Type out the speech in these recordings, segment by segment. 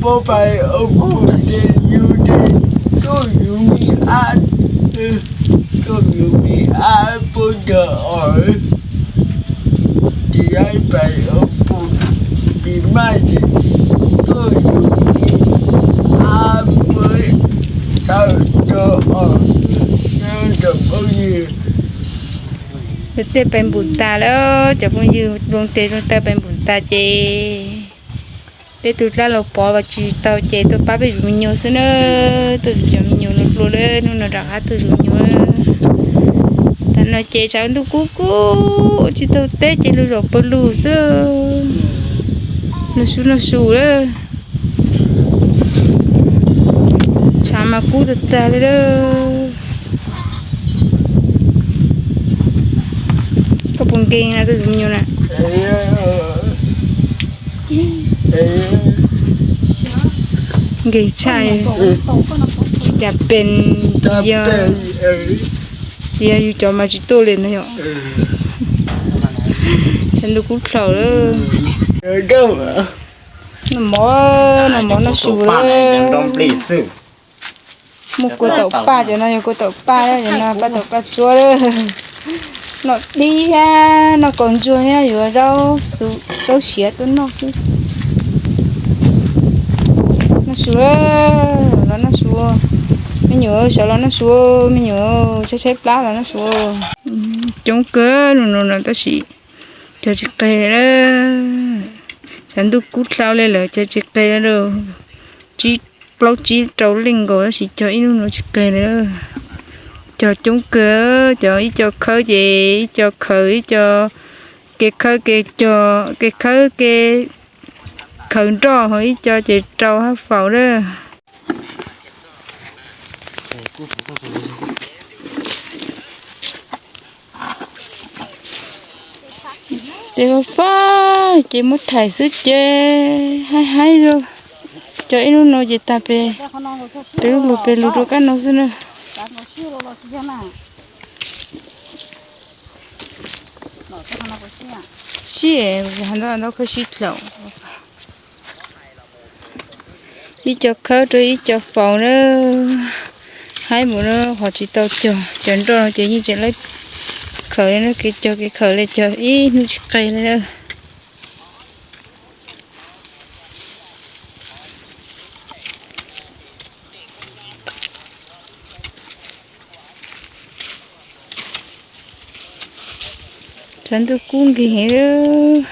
Puab pais ua pug ces yug ces tuaj yug me ab, tuaj yug me ab puab cov os, ces pais ua pug pis maj ces tuaj yug me ab puab tawm rau os, cov phooj ywg. Lawv tej pais npum tas lawm, cov phooj ywg zoo tes zoo taw pais npum tas ces peb tug dab laug Pov los tsis tau ces tuaj pab peb zuv me nyuam xwb na, tuaj zuv cov me nyuam los hluas lawm, hnub no rov qab tuaj zuv me nyuam. Tam no ces tshav ntuj kub kub tsis tau teb ces lug zaum pawg lug xwb, noj su noj su lawm. Tshav mas kub tag tag li lawm. Koj puas nkeeg na tus me nyuam na? Nkeeg tshaj, tsis cas pes, tsis yog, tsis yog yus cov mas tsis tuaj li na yom. Tshav ntuj kub dlhau lawm. Noj mov, noj mov noj su lawm. Muaj kua taum paj cov no yog kua taum paj, cov no paj taum paj tsuab lawm. Noj dib thiab noj kaus ntsuag thiab yuav zaub xu, zaub siav tuaj noj xwb. Noj su, los noj su. Me nyuam sawv los noj su, me nyuam tshaib tshaib plab los noj su. Coob kawg nub no no tab sis cog tsis qeg li. Tshav ntuj kub dlhau li lawm cog tsis qeg li. Tsib plaub tsib rau leej nkaus tab sis cog ib hnub no tsis qeg li. Cog coob kawg, cov ib co khawb ces ib co khaws, ib co kev khawb kev cog, kev khawb kev khaws nroj, ho ib co ces rau hab faus lawm. Ces fab fab ces muab thaim xwb ces haib haib li. Cog ib hnub no ces tag pem, pem lub lug pem lug rau kab no xwb na. Sib, ntau ntau khaub sib dlaum. Ib co khawb rau ib co faus na. Haib mus na, qhov tsis tau cog, cov nroj no ces yeej tseem lawv khaws li na, kev cog kev khaws li cog ib hnub tsis qeg li na. Tshav ntuj kub nkeeg heev.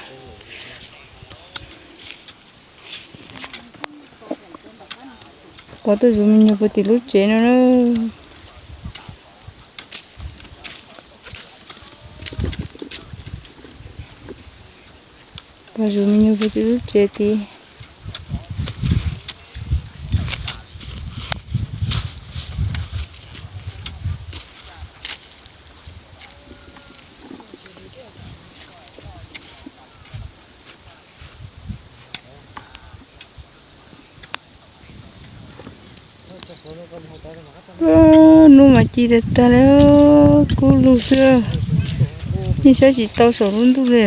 Pov tuaj zuv me nyuam puag tim lub tsev no na. Pov zuv me nyuam puag tim lub tsev tid. Hnub mas ci tag tag li, kub lug xwb. Yeej saib tsis tau saum lub ntuj li.